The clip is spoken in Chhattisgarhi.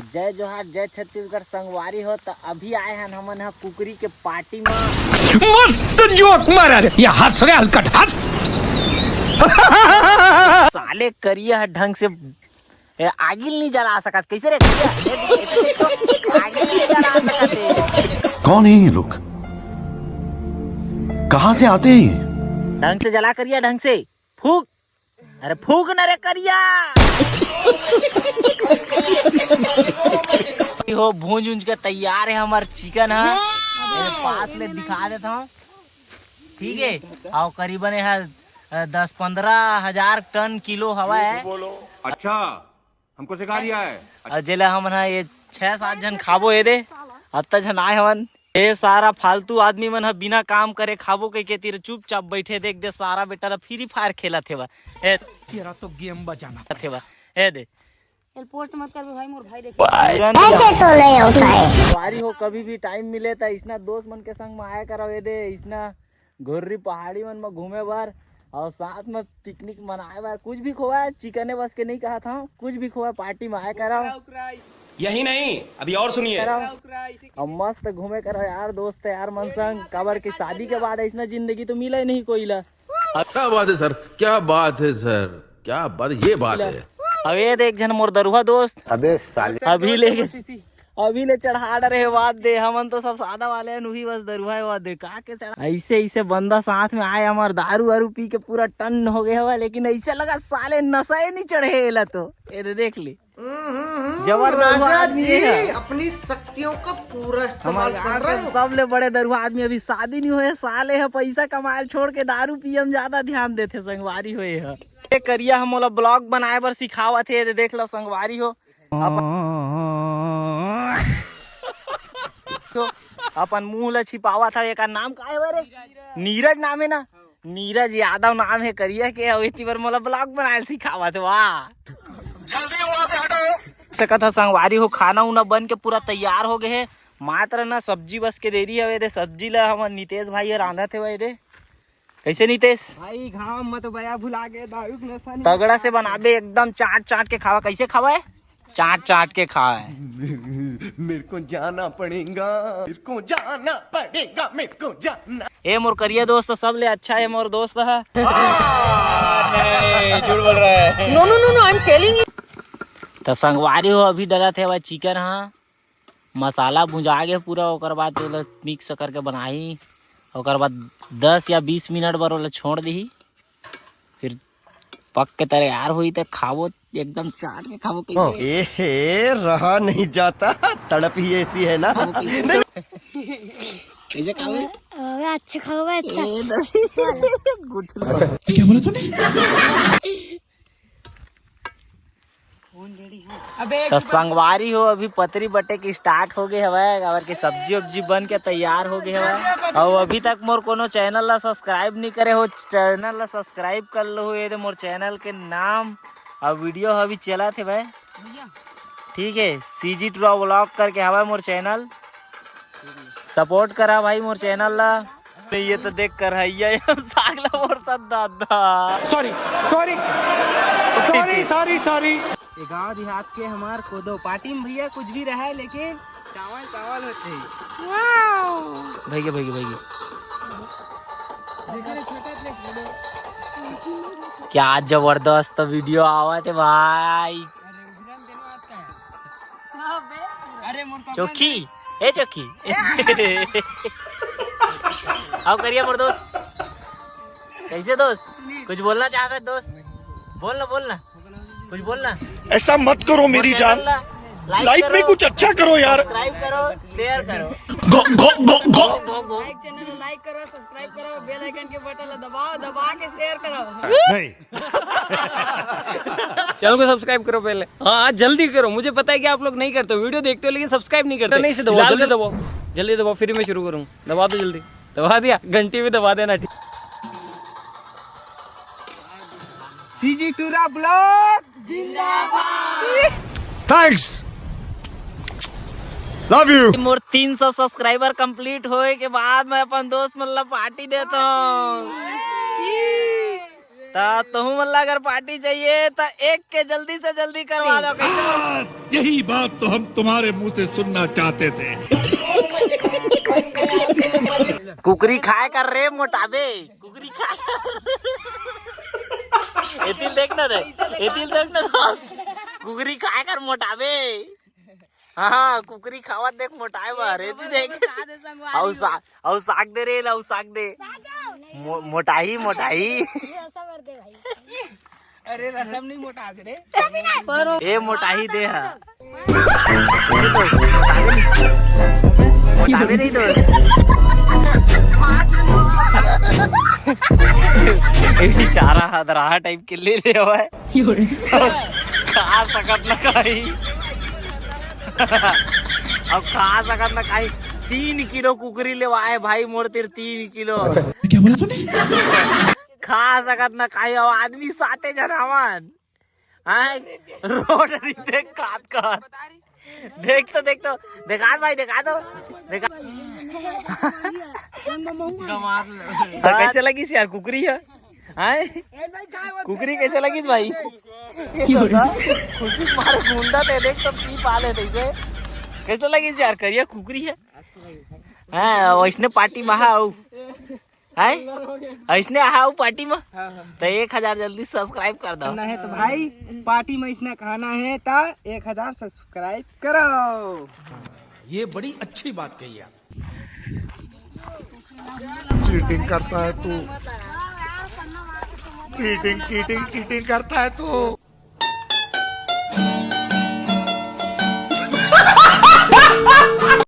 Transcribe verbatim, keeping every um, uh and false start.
जय जोहार, जय छत्तीसगढ़ संगवारी हो। त अभी आए हन हमन ह कुकरी के पार्टी म। मस्त जोक मारा रे, ये हंस रे हलकट हंस। साले करिया ह ढंग से ए, आगिल नहीं जला सकत, कैसे रे करिया? ए, ए, ए, ए, आगिल नहीं जला सकत है। कौन है ये लोग? कहाँ से आते हैं ये? ढंग से जला करिया, ढंग से फूक। अरे फूक न रे करिया। हो भूंज उंज के तैयार है हमार चिकन ह। मेरे पास ले दिखा देता हूँ, ठीक है। और करीबन यह दस पंद्रह हजार टन किलो हवा है। अच्छा, हमको सिखा रिया है। और जेला हमन ह ये छह सात झन खाबो, ये दे अत्ता झन आए हवन। ये सारा फालतू आदमी मन ह बिना काम करे खाबो कहिके तीर चुपचाप बैठे। देख दे सारा बेटा ला फ्री फायर खेलत हेवा। ए तेरा तो गेम बजाना हेवा। ए दे एल पोस्ट मत करबे भाई, मोर भाई देखे। तुरंत ऐसे तो नहीं होता है। संगवारी हो, कभी भी टाइम मिले त इसना दोस्त मन के संग में आया करो। ये दे इसना घुर्री पहाड़ी मन में घूमे बर और साथ में पिकनिक मनाए बर। कुछ भी खोवा, चिकने बस के नहीं कहा था, कुछ भी खोवा पार्टी में आया करो। यही नहीं, अभी और सुनिए। करो। और मस्त घूमे करो यार, दोस्त यार मन संग, काबर की शादी के बाद ऐसना जिंदगी तो मिला ही नहीं कोई ला। क्या बात है सर, क्या बात है सर, क्या बात, ये बात है। अब ये देख झन मोर दरुहा दोस्त। अबे साले। अभी ले, अभी ले चढ़ा डरे हे बात दे। हमन तो सब सादा वाले हैं, उही बस दरुहा हे बात दे। का के चढ़ा, ऐसे ऐसे बंदा साथ में आए, हमार दारू वारू पी के पूरा टन हो गया हुआ, लेकिन ऐसे लगा साले नशा ही नहीं चढ़े एला तो। ये दे देख ली। जबरदस्त आदमी है। अपनी शक्तियों का पूरा इस्तेमाल कर रहे हो। सबले बड़े दरुआ आदमी, अभी शादी नहीं होए, साले ह पैसा कमाए छोड़ के दारू पिए में ज्यादा ध्यान देथे। संगवारी हो ये ह। ये करिया ह मोला ब्लॉग बनाए बर सिखावत हे, ये देख लो संगवारी हो। अपन, अपन मुंह ला छिपावत हे। एकर नाम का हे रे? नीरज नाम है ना? नीरज यादव नाम हे करिया के, अउ एती बर मोला ब्लॉग बनाए सिखावत हे। वाह। जल्दी वहां से हटो। सकत ह संगवारी हो, खाना उना बन के पूरा तैयार हो गए हे, मात्र ना सब्जी बस के देरी हवे। दे सब्जी ला हमर नितेश भाई ह रांधत हे। दे कैसे नितेश? भाई घाम मत बया, भुला गए दारू के नशा नहीं। तगड़ा से बनाबे, एकदम चाट चाट के खावा। कैसे खावा है? चाट चाट के खाए। मेरे को जाना पड़ेगा, मेरे को जाना पड़ेगा, मेरे को जाना। ए मोर करिया दोस्त सबले अच्छा है मोर दोस्त ह। नहीं, झूठ बोल रहा है। No, no, no, no, I am telling you। त संगवारी हो, अभी डलत हे भाई चिकन ह, मसाला भुंजा गे पूरा, ओकर बाद ओला मिक्स करके बनाही, ओकर बाद दस या बीस मिनट बर ओला छोड़ दीही। फिर पक के तैयार होई त खाबो, एकदम चाट के खाबो। कैसे? ए हे, रहा नहीं जाता, तड़प ही ऐसी है ना। खाबो कैसे? कैसे खाबो? अबे अच्छा खाओ बे, अच्छा। ए, नहीं। गुठली। अच्छा, क्या बोला तूने? त संगवारी हो, अभी पतरी बटे के स्टार्ट हो गए हवय, काबर के सब्जी उब्जी बन के तैयार हो गए हवय। अउ अभी तक मोर कोनो चैनल ला सब्सक्राइब नहीं करे हो, चैनल ला सब्सक्राइब कर लो। ये दे मोर चैनल के नाम, अउ वीडियो अभी चलत हे भाई। ठीक है, सीजी टूरा व्लॉग करके हवय मोर चैनल, सपोर्ट करा भाई मोर चैनल ला। ये तो देख कर है, ये हम साग ला मोर साथ दादा। Sorry, sorry, sorry, sorry, sorry. ये गांव देहात के हमार कोदो पार्टी में भैया कुछ भी रहा है, लेकिन चावल, चावल होते हैं। भैया, भैया, भैया। क्या जबरदस्त वीडियो आवत है भाई। चोखी, ए चोखी। आओ करिया मोर दोस्त। कैसे दोस्त? कुछ बोलना चाहता है दोस्त? बोल ना, बोल ना, कुछ बोल ना। ऐसा मत करो मेरी जान, लाइफ में कुछ अच्छा करो यार। सब्सक्राइब करो, शेयर करो। गो, गो, गो, गो। लाइक चैनल लाइक करो, सब्सक्राइब करो, बेल आइकन के बटन ला दबाओ, दबा के शेयर करो। नहीं। चैनल को सब्सक्राइब करो पहले। हाँ, हाँ, जल्दी करो, मुझे पता है कि आप लोग नहीं करते हो, वीडियो देखते हो लेकिन सब्सक्राइब नहीं करते। नहीं से दबाओ, जल्दी दबाओ, जल्दी दबाओ, फिर मैं शुरू करूँ। दबा दो जल्दी, दबा दिया, घंटी भी दबा देना। ठीक। सीजी टूरा ब्लॉग जिंदाबाद। Thanks, love you. मोर तीन सौ सब्सक्राइबर कंप्लीट होए के बाद मैं अपन दोस्त मन ला पार्टी देता हूँ। त तुहू मन ला अगर पार्टी चाहिए त एक के जल्दी से जल्दी करवा दो। कैसे? बस यही बात तो हम तुम्हारे मुंह से सुनना चाहते थे। कुकरी खाए कर रे मोटाबे, कुकरी खाए कर। एतिल देख ना दे, एतिल देख ना दोस्त, कुकरी खाए कर मोटाबे। हाँ, कुकरी खावत देख मोटाए बर, एतिल देख। अउ सा-, अउ साग दे रे, अउ साग दे। मो-, मोटाही, मोटाही। अरे रसम नहीं मोटा रे। ए मोटाही दे हा। मोटावे नहीं तो। ए बेचारा हदराहा टाइप के ले ले हवय। खा सकत न खाही। अब खा सकत न खाही। तीन किलो कुकरी लेवाए भाई, मोर तीर तीन किलो। क्या बोला तूने? खा सकत न खाही। अब आदमी साते झन हवन। हैं? रोड नहीं देख खात खात। देख तो, देख तो, देखा भाई, देखा तो, देखा। त कैसे लगिस यार कुकरी ह? हैं? कुकरी कैसे लगिस भाई? खुशी मारे गुंडा ते देख तो पी पाले तैसे। कैसे लगिस यार करिया कुकरी ह? हैं, वैसने पार्टी महा आऊ। हैं? ऐसने आहा आऊ पार्टी में? त एक हजार जल्दी subscribe कर दो। ना है तो भाई, पार्टी में इसने खाना है त एक हजार subscribe करो। ये बड़ी अच्छी बात कही आप। चीटिंग करता है तू, चीटिंग चीटिंग चीटिंग करता है तू।